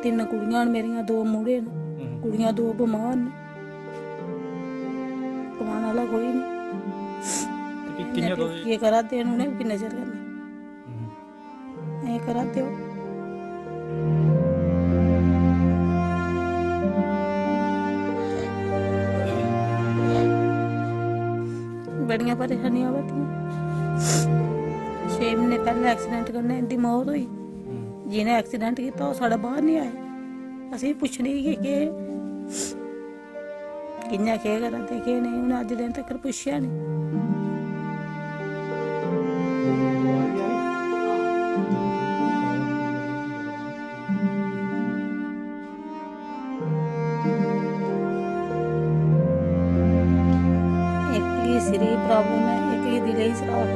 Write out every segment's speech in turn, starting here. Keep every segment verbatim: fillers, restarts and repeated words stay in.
तिन्न कुड़ियां न मेरियां, दो मुड़े न। हम्म। कुड़ियां दो बमार न, कमाने आह्ला कोई निं। ते फ्ही कि'यां तुस केह् करा दे न, उ'नें बी किन्ना चिर करना? हम्म। एह् करा दे ओ। बड़ियां परेशानियां आवा दियां। छे म्हीने पैह्लें accident कन्नै इं'दी मौत होई। हम्म। जि'नें accident कीता, ओह् साढ़े बाह्र निं आए। असें पुच्छने गी केह्, कि'यां केह् करा दे, केह् नेईं, उ'नें अज्ज दिन तक्कर पुच्छेआ निं। इक गी सिरै दी problem ऐ, इक गी दिलै दी सराख।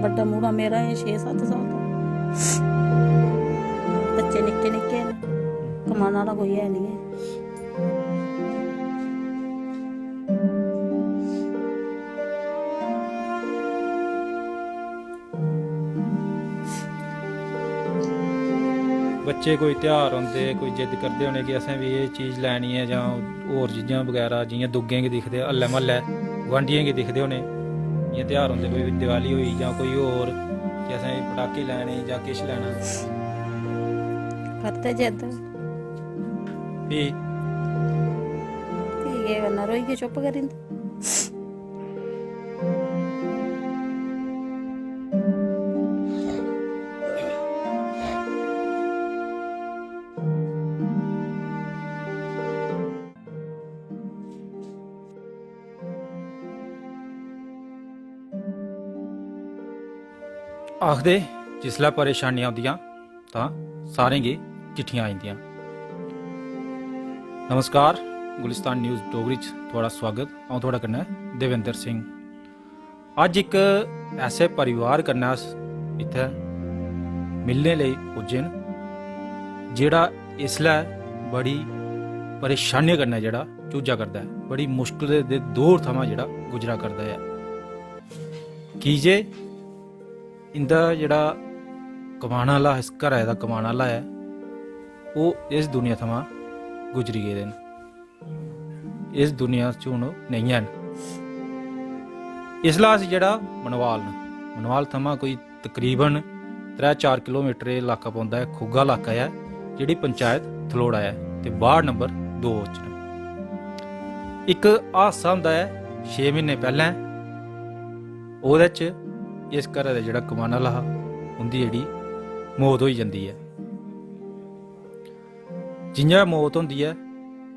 बड्डा मुड़ा मेरा ऐ छे सत्त साल दा। बच्चे निक्के निक्के न, कमाने आह्ला कोई है निं ऐ। बच्चे कोई तेहार औंदे, कोई जिद्द करदे होने कि असें बी एह् चीज लैनी ऐ जां होर चीजां बगैरा, जि'यां दुग्गें गी दिखदे, हल्लै म्हल्लै गुआंढियें गी दिखदे होने, जि'यां तेहार औंदे, कोई दिवाली होई जां कोई होर, कि असें एह् पटाके लैने जां किश लैना। करदे जिद्द। फ्ही? फ्ही केह् करना, रोइयै चुप्प करी जंदे। आखदे, जिसलै परेशानियां औंदियां, तां सारें गी किट्ठियां आई जंदियां। नमस्कार, गुलिस्तान न्यूज़ डोगरी च थुआढ़ा सुआगत। अ'ऊं थुआढ़े कन्नै देवेंद्र सिंह। अज्ज इक ऐसे परिवार कन्नै अस इत्थै मिलने लेई पुज्जे न, जेह्ड़ा इसलै बड़ी परेशानी कन्नै जेह्ड़ा चूजा करदा ऐ, बड़ी मुश्कल दे दौर थमां जेह्ड़ा गुजरा करदा ऐ। की जे इं'दा जेह्ड़ा कमाने आह्ला, इस घरै दा कमाने आह्ला ऐ, ओह् इस दुनिया थमां गुजरी गेदे न। इस दुनिया च हून नेईं हैन। इसलै अस जेह्ड़ा मनवाल न, मनवाल थमां कोई तकरीबन त्रै चार किलोमीटर एह् इलाका पौंदा ऐ, खुग्गा इलाका ऐ, जेह्ड़ी पंचायत थलोड़ा ऐ ते वार्ड नंबर दो च न। इक हादसा होंदा ऐ छे म्हीने पैह्लें, ओह्दे च इस घरै दा जेह्ड़ा कमाने आह्ला हा, उं'दी जेह्ड़ी मौत होई जंदी ऐ। जि'यां मौत होंदी ऐ,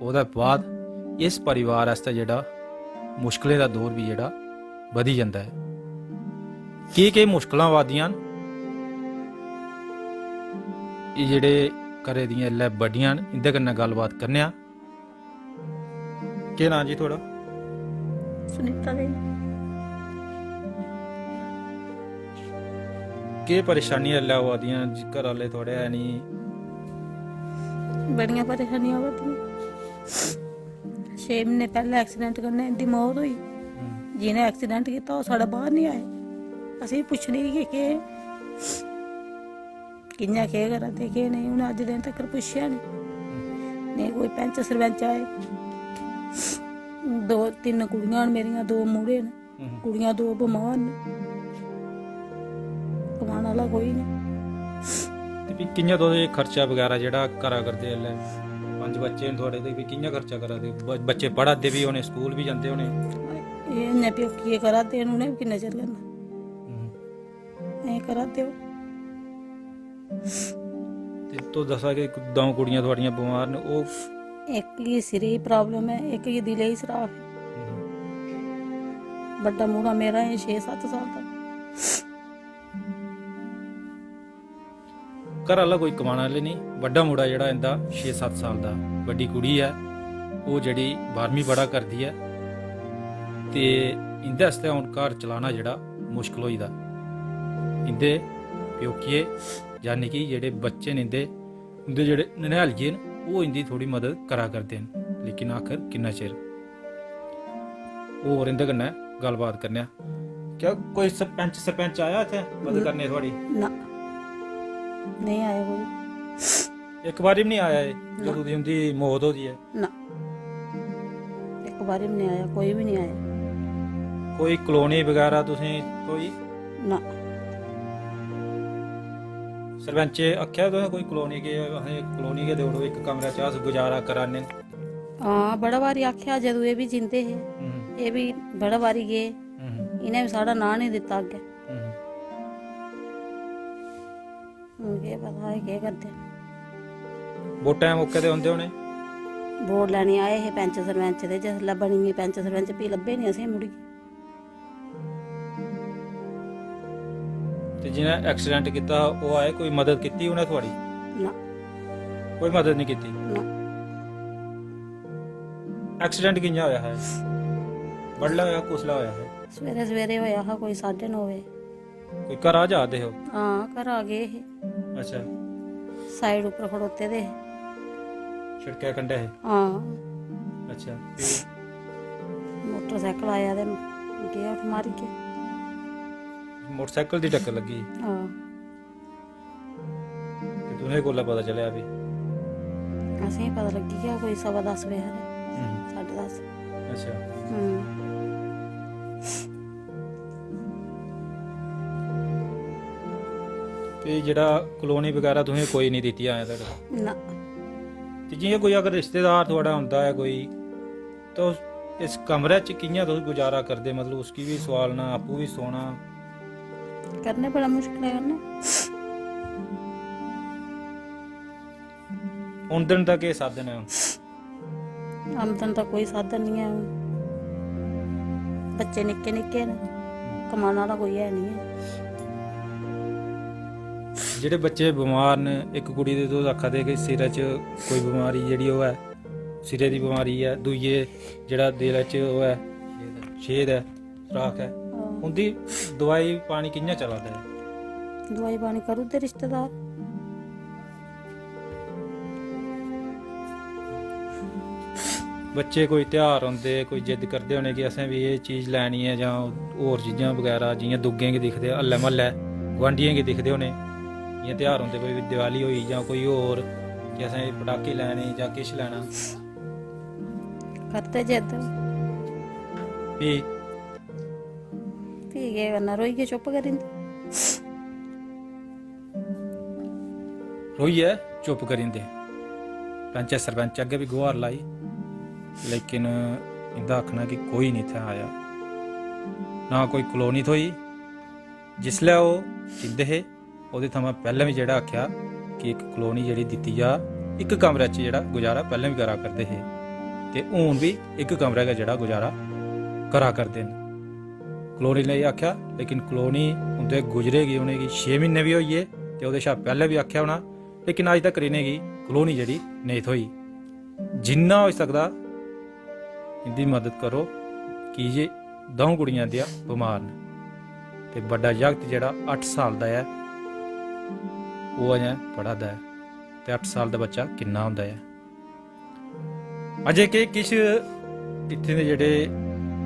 ओह्दे बाद इस परिवार आस्तै जेह्ड़ा मुश्कलें दा दौर बी जेह्ड़ा बधी जंदा ऐ। केह् केह् मुश्कलां आवा दियां न, एह् जेह्ड़े घरै दियां इसलै बड्डियां न, इं'दे कन्नै गल्लबात करने आं। केह् नांऽ जी थुआढ़ा? सुनीता देवी। केह् परेशानी इसलै आवा दियां जी, घर आह्ले थुआढ़े है निं? बड़ियां परेशानियां आवा दियां। छे म्हीने पैह्लें accident कन्नै इं'दी मौत होई। हम्म। जि'नें accident कीता, ओह् साढ़े बाह्र निं आए। असें पुच्छने गी केह्, कि'यां केह् करा दे, केह् नेईं, उ'नें अज्ज दिन तक्कर पुच्छेआ निं। नेईं कोई पैंच सरपैंच आए। दो तिन्न कुड़ियां न मेरियां, दो मुड़े न। हम्म। कुड़ियां दो बमार न, कमाने आह्ला कोई निं। ते फ्ही कि'यां तुस एह् खर्चा बगैरा जेह्ड़ा करा करदे इसलै? पंज बच्चे न थुआढ़े, ते फ्ही कि'यां खर्चा करा दे? ब-, बच्चे पढ़ा दे बी होने, स्कूल बी जंदे होने। एह् इ'यां प्योकिये करा दे न, उ'नें बी किन्ना चिर करना? हम्म। एह् करा दे ओ। ते तुस दस्सा कि द'ऊं कुड़ियां थुआड़ियां बमार न, ओह् इक गी सिरै दी problem ऐ, इक गी दिलै दी सराख ऐ। हम्म। बड्डा मुड़ा मेरा ऐ छे सत्त साल दा। घर आह्ला कोई कमाने आह्ले नेईं, बड्डा मुड़ा जेह्ड़ा इं'दा छे सत्त साल दा, बड्डी कुड़ी ऐ, ओह् जेह्ड़ी बारहमीं पढ़ा करदी ऐ। ते इं'दे आस्तै हून घर चलाना जेह्ड़ा मुश्कल होई दा। इं'दे प्योकिये, यानी कि जेह्ड़े बच्चे न इं'दे, उं'दे जेह्ड़े ननिहालिये न, ओह् इं'दी थोह्ड़ी मदद करा करदे न, लेकिन आखर किन्ना चिर? होर इं'दे कन्नै गल्लबात करने आं। क्या कोई सरपैंच, सरपैंच आया इत्थै मदद न-, करने थुआढ़ी? ना, नेईं आया कोई। इक बारी बी निं आया एह्, जदूं दी उं'दी मौत होई दी ऐ? ना, इक बारी बी निं आया, कोई बी निं आया। कोई कॉलोनी बगैरा तुसें कोई? ना। सरपैंचे आखेआ तुसें कोई कॉलोनी के, असें कॉलोनी गै देई ओड़ो, इक कमरे च अस गुजारा करा ने? हां, बड़ा बारी आखेआ, जदूं एह् बी जींदे हे, हम्म। एह् बी बड़ा बारी गे। हम्म। इ'नें बी साढ़ा नांऽ निं दित्ता अग्गें। हम्म। हून केह् पता एह् केह् करदे। वोटें दे मौके ते औंदे होने? वोट लैने आए हे पैंच सरपैंच दे, जिसलै बनी गे पैंच सरपैंच, फ्ही लब्भे निं असें मुड़ियै। ते जि'नें accident कीता हा, ओह् आए, कोई मदद कीती उ'नें थुआढ़ी? ना। कोई मदद निं कीती? ना। Accident कि'यां होया हा? बडलै होया, कुसलै होया हा? सवेरे सवेरे होया हा, कोई साढ़े नौ बजे। कोई घरा जा दे हे ओह्? हां, घरा गे हे। अच्छा। साइड उप्पर खड़ोते दे हे। सड़कै कंढै हे? हां। अच्छा, फ्ही? मोटरसाइकल आया ते गे उठी मारियै। मोटरसाइकल दी टक्कर लग्गी? हां। ते तुसें कोल्लै पता चलेआ फ्ही? असेंगी पता लग्गी गेआ कोई सवा दस बजे हारे, हम्म। साड्ढे दस। अच्छा। हम्म। ते जेह्ड़ा कॉलोनी बगैरा तुसें कोई निं दित्ती अजें तक? ना। ते जि'यां कोई अगर रिश्तेदार थुआढ़ा औंदा ऐ कोई, तो इस कमरे च कि'यां तुस गुजारा करदे? मतलब उसगी बी सोआलना, आपूं बी सोना? करने बड़ा मुश्कल ऐ करने। आमदन दा केह् साधन ऐ हून? आमदन दा कोई साधन निं ऐ हून। बच्चे निक्के निक्के न, कमाने आह्ला कोई है निं ऐ। जेह्ड़े बच्चे बमार न, इक कुड़ी दे तुस आखा दे कि सिरै च कोई बमारी जेह्ड़ी ओह् ऐ, सिरै दी बमारी ऐ, दूइये जेह्ड़ा दिलै च ओह् ऐ, छेद ऐ, सुराख ऐ, हां। उं'दी दवाई पानी कि'यां चला दा ऐ? दवाई पानी करी ओड़दे रिश्तेदार। बच्चे कोई ध्यार औंदे, कोई जिद्द करदे होने कि असें बी एह् चीज लैनी ऐ, जां होर चीजां बगैरा, जि'यां दुग्गें गी दिखदे, हल्लै म्हल्लै गुआंढियें गी दिखदे होने, जि'यां ध्यार औंदे, कोई दिवाली होई जां कोई होर, कि असें एह् पटाके लैने जां किश लैना। करदे जिद्द। फ्ही? फ्ही केह् करना, रोइयै चुप्प करी जंदे। रोइयै चुप्प करी जंदे। पैंचै सरपैंच अग्गें बी गुहार लाई, लेकिन इं'दा आखना कि कोई निं इत्थै आया, ना कोई कॉलोनी थ्होई। जिसलै ओह् जींदे हे, ओह्दे थमां पैह्लें बी जेह्ड़ा आखेआ कि इक कॉलोनी जेह्ड़ी दित्ती जा, इक कमरे च जेह्ड़ा गुजारा पैह्लें बी करा करदे हे, ते हून बी इक कमरे गै जेह्ड़ा गुजारा करा करदे न। कॉलोनी ने एह् आखेआ, लेकिन कॉलोनी उं'दे गुजरे गी उ'नेंगी छे म्हीने बी होई गे, ते ओह्दे शा पैह्लें बी आखेआ होना, लेकिन अज्ज तक्कर इ'नेंगी कॉलोनी जेह्ड़ी नेईं थ्होई। जिन्ना होई सकदा इं'दी मदद करो, की जे द'ऊं कुड़ियां इं'दियां बमार न ते बड्डा जागत जेह्ड़ा अट्ठ साल दा ऐ, ओह् अजें पढ़ा दा ऐ, ते अट्ठ साल दा बच्चा किन्ना होंदा ऐ? अजें के किश इत्थें दे जेह्ड़े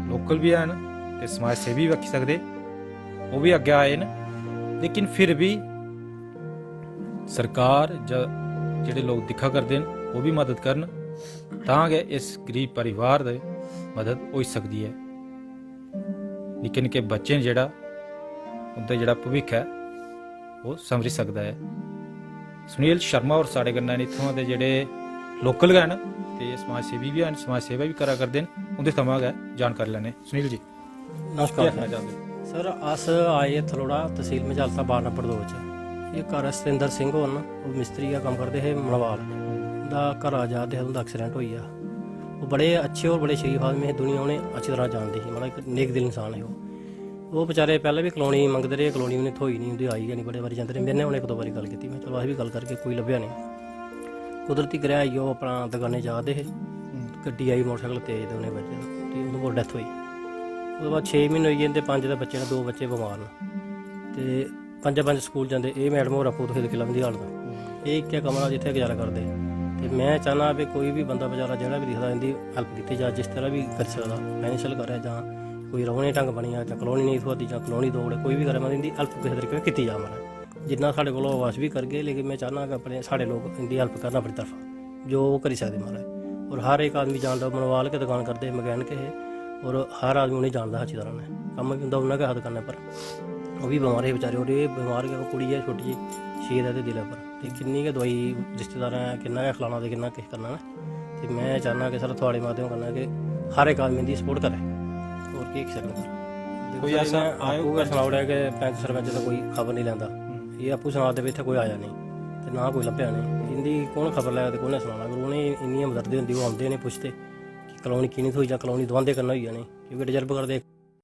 लोकल बी हैन ते समाज सेवी बी आखी सकदे, ओह् बी अग्गें आए न, लेकिन फिर बी सरकार जां जेह्ड़े लोक दिक्खा करदे न, ओह् बी मदद करन, तां गै इस गरीब परिवार दी मदद होई सकदी ऐ। निक्के निक्के बच्चे न जेह्ड़ा, उं'दा जेह्ड़ा भविक्ख ऐ, ओह् संवरी सकदा ऐ। सुनील शर्मा होर साढ़े कन्नै न, इत्थुआं दे जेह्ड़े लोकल गै न ते समाज सेवी बी हैन, समाज सेवा बी करा करदे न, उं'दे थमां गै जानकारी लैने। सुनील जी, नमस्कार केह् आखना चांह्दे? सर, अस आए थलोड़ा, तसील मजालता, वार्ड नंबर दो च। एह् घर सतिंदर सिंह होर न, ओह् मिस्त्री दा कम्म करदे हे मनवाल। उं'दा घरा जा दे हे, उं'दा accident होई गेआ। ओह् बड़े अच्छे होर बड़े शरीफ आदमी हे, दुनिया उ'नें अच्छी तरह जानदी ही, मतलब इक नेक दिल इंसान हे ओह्। ओह् बेचारे पैह्लें बी कॉलोनी मंगदे रेह्, कॉलोनी उ'नें थ्होई निं, उं'दी आई गै निं, बड़े बारी जंदे रेह्। मेरे ने उ'नें इक दो बारी गल्ल कीती, में चलो अस बी गल्ल करगे, कोई लब्भेआ नेईं। कुदरती ग्रैह् आई गेआ, ओह् अपना दकानै जा दे हे, गड्डी आई मोटरसाइकल तेज ते उ'नें बज्झे ते उं'दे कोल death होई। ओह्दे बाद छे म्हीने होई गे, इं'दे पंज दे बच्चे न, दो बच्चे बमार न। ते पंजै पंज स्कूल जंदे, एह् मैडम होर आपूं तुसें दिक्खी लैओ इं'दी हालत। एह् इक्कै कमरा जित्थै गुजारा करदे। ते में चाह्न्नां कि कोई बी बंदा बेचारा जेह्ड़ा बी दिखदा, इं'दी help कीती जा, जिस तरह बी करी सकदा, financial करै जां कोई रौह्ने ढंग बनी जा, जां कॉलोनी नेईं थ्होआ दी, जां कॉलोनी देई ओड़े, कोई बी करै, मतलब इं'दी help किसै तरीके कन्नै कीती जा, मतलब। जिन्ना साढ़े कोल होग अस बी करगे, लेकिन में चाह्न्नां कि अपने साढ़े लोक इंदी help करन अपनी तरफा, जो ओह् करी सकदे महाराज। और हर इक आदमी जानदा, मनवाल गै दकान करदे हे, mechanic हे, और हर आदमी उ'नेंगी जानदा हा अच्छी तरह नै। कम्म बी उं'दा उन्ना गै हा दकानै पर। ओह् बी बमार हे बेचारे, और एह् बमार गै, कुड़ी ऐ छोटी जेही, छे दा ते दिलै पर। ते किन्नी गै दवाई रिश्तेदारें किन्ना गै खलाना ते किन्ना किश करना ना। ते में चाह्न्नां कि सर थुआढ़े माध्यम कन्नै कि हर इक आदमी इंदी support करै, और केह् करी सकदा। कोई ऐसा आपूं गै सनाई ओड़ेआ कि पैंच सरपंच दा कोई खबर निं लैंदा। एह् आपूं सना दे भाई इत्थै कोई आया नेईं ते ना कोई लब्भेआ नेईं। इंदी कौन खबर लै ते कु'न सनाना? अगर उ'नेंगी इन्नी हमदर्दी होंदी, ओह् औंदे, इ'नेंगी पुछदे कि कॉलोनी की निं थ्होई जां कॉलोनी दोआंदे कन्नै होई जानी, क्योंकि तजर्बा करदे।